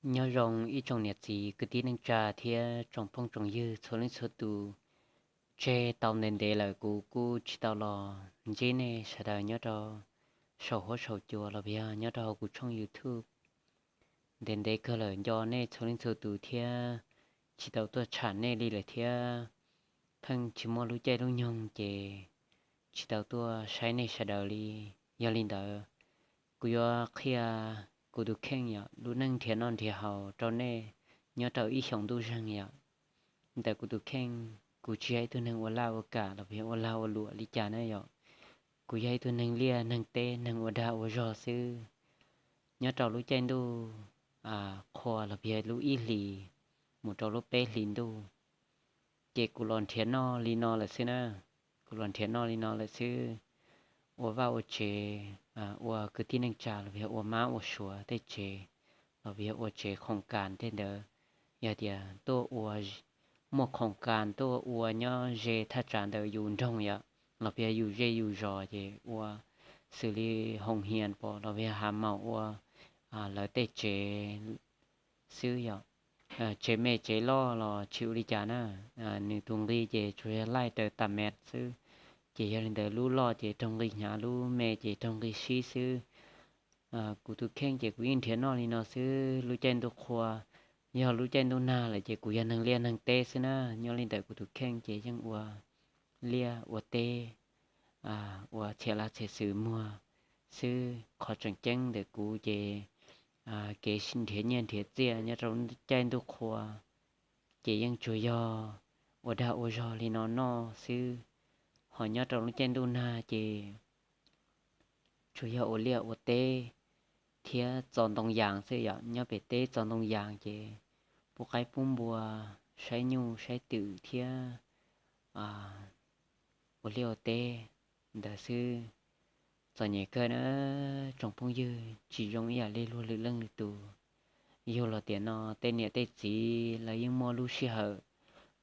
Nyob zoo ib tsoom niam txiv kwv tij neej tsa thiab tsoom phooj tsoom ywg txhua leej txhua tus. Tseg tau ntev ntev lawm kuv kuj tsis tau los ntsib nej sawv daws nyob rau saum huab saum cua los yog nyob rau hauv kuv tshooj YouTube. Ntev ntev kawg lawm nco nej txhua leej txhua tus thiab tsis tau tuaj tsham nej li lawm thiab. Pheej tsis muaj lub caij lub nyoog ces tsis tau tuaj saib nej sawv daws li. Yog li ntawd, kuv yuav qhia kuv tus kheej yom, lub neej nrhiav noj nrhiav haus rau nej nyob rau ib xyoos ntuj zeeg yom. Ntawm kuv tus kheej, kuv tsis yog ib tug neeg ua laj ua kam los yog ua lag ua luam li cas na yom. Kuv yog ib tug neeg liaj neeg teb, neeg ua dag ua zog xwb. Nyob rau lub caij ntuj qhua los yog lub ib hlis mus rau lub peb hlis ntuj, ces kuv los nrhiav noj li no lawm xwb na. Kuv los nrhiav noj li no lawm xwb, ua vaj ua tsev, ua kwv tij neej tsa los yog ua mab ua suav tej tsev, los yog ua tsev khoom kas tej ntawd. Yog tias tuaj ua, muaj khoom kas tuaj ua nyob ze thaj tsam ntawm yus nroog yom, los yog yus zej yus zos ces ua xws li hoos hias pom los yog hav maum ua lawv tej tsev xwb yom. Tsev me tsev loj los tsis ua li cas na. Nws tus nqi ces tsuas yog laij raws tas mev xwb, ces yog li ntawd lub loj ces raug nqi hnyav, lub me ces raug nqi sib xwb. Kuv tus kheej ces kuv yeej nrhiav noj li no xwb, lub caij ntuj qhua. Yog lub caij ntuj nag lawm ces kuv yog neeg liaj neeg teb xwb na. Nyob li ntawm kuv tus kheej ces yeej ua liaj ua teb, ua txhia laj txhia xwm muag xwb. Qhov tseem ceeb ntawm kuv ces kev nrhiav nyiaj nrhiav txiaj nyob rau caij ntuj qhua ces yeej tsuas yog ua dag ua zog li no noj xwb. Ho nyob rau lub caij ntuj nag ces tsuas yog ua liaj ua teb thiab txo ntoo yas xwb yom. Nyob pem teb txo ntoo yas ces pub qaib pub npua, saib nyuj saib twm thiab ua liaj ua teb ntawd xwb. Txom nyem kawg na tsoom phooj ywg, tsis zoo ib yam li luag lwm leej lwm tus. Yog los tiam no tej niam tej txiv lawv yeej muaj lub sij hawm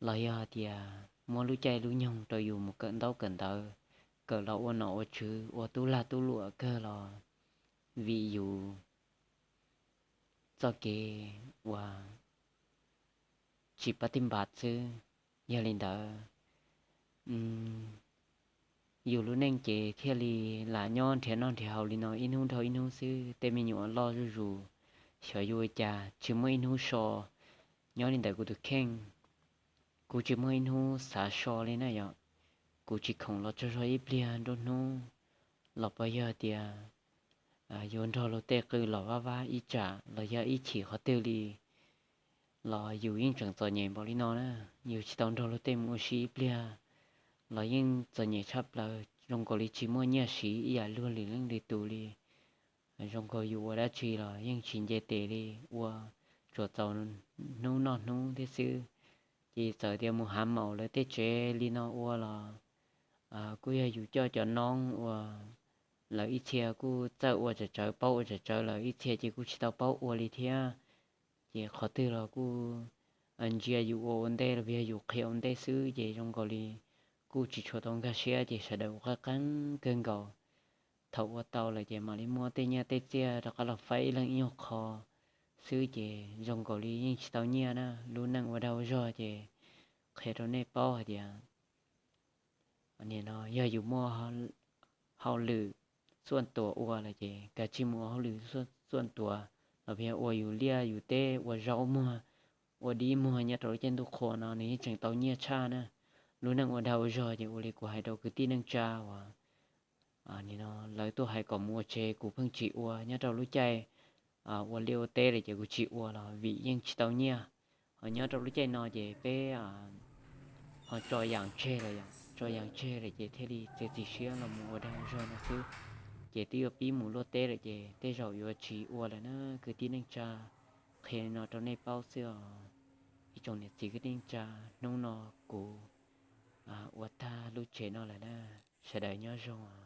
los yog tias muab lub caij lub nyoog rau yus mus kawm ntaub kawm ntawv, kawm los ua nom ua tswv ua tub lag tub luam kawg los vim yus txoj kev uas tsis pab tij npas xwb. Yog li ntawd, yus lub neej ces thiaj li lam nyob nrhiav noj nrhiav haus li no ib hnub dhau ib hnub xwb, tej me nyuam loj zuj zus, xyov yuav ua cas tsis muaj ib hnub so. Nyob li ntawd kuv tus kheej, kuv tsis muaj ib hnub xav so li na yom. Kuv tsis khoom los tsaug zog ib pliag nruab hnub los puas yog tias yuav nrog luag tej qw los vab vab ib tsam los yog ib chim qhov twg li los yus yeej tseem txom nyem npaum li no na. Yus tsis tau nrog luag tej mus ua si ib pliag los yeej txom nyem tshaj plaws, zoo nkaus li tsis muaj nyiaj siv ib yam luag lwm leej lwm tus li. Zoo nkaus yus ua dab tsi los yeej tsis nce tes li, ua tsuas txaus hnub noj hnub thiab xwb. Ces txawm tias mus hav maum lawv tej tsev li no ua los kuj yog yus coj cov noob ua, lawv ib txhia kuj txawj ua tsawv tsawv paub ua tsawv tsawv lawm, ib txhia ces kuj tsis tau paub ua li thiab. Ces qhov twg los kuj ntsia yus ua ua ntej los yog yus qhia ua ntej xwb, ces zoo nkaus li kuj tsis tshua tau nkag siab, ces sawv daws ua qeeb qeeb kawg nkaus. Thaum ua tau lawm ces mam li muab tej nyiaj tej txiaj rov qab los faib ib leeg ib nyuag qho xwb, ces zoo nkaus li yeej tsis tau nyiaj na. Lub neej ua dag ua zog ces qhia rau nej paub hais tias nim no yog yus muaj hauj lwm xuaj tuas ua lawm ces kav tsij mus ua hauj lwm xuaj tuas los yog ua yus liaj yus teb, ua zaub muag, ua dib muag nyob rau lub caij ntuj qhua no nws yeej tseem tau nyiaj tshaj na. Lub neej ua dag ua zog ces ua li kuv hais rau kwv tij neej tsa uas nim no lawv tuaj hais kom mus ua tsev, kuv pheej tsis ua. Nyob rau lub caij ua liaj ua teb lawm ces kuv tsis ua los vim yeej tsis tau nyiaj. Ho nyob rau lub caij no ces peb ho tso yas tseg lawm yom, tso yas tseg lawm ces thiaj li txiav txim siab los mus ua dag ua zog no xwb. Ces twb yuav pib mus luaj teb lawm ces tej zaum yuav tsis ua lawm na kwv tij neej tsa. Qhia li no rau nej paub xwb os ib tsoom niam txiv kwv tij neej tsa. Hnub no kuv ua tag lub tsev no lawm na, sawv daws nyob zoo.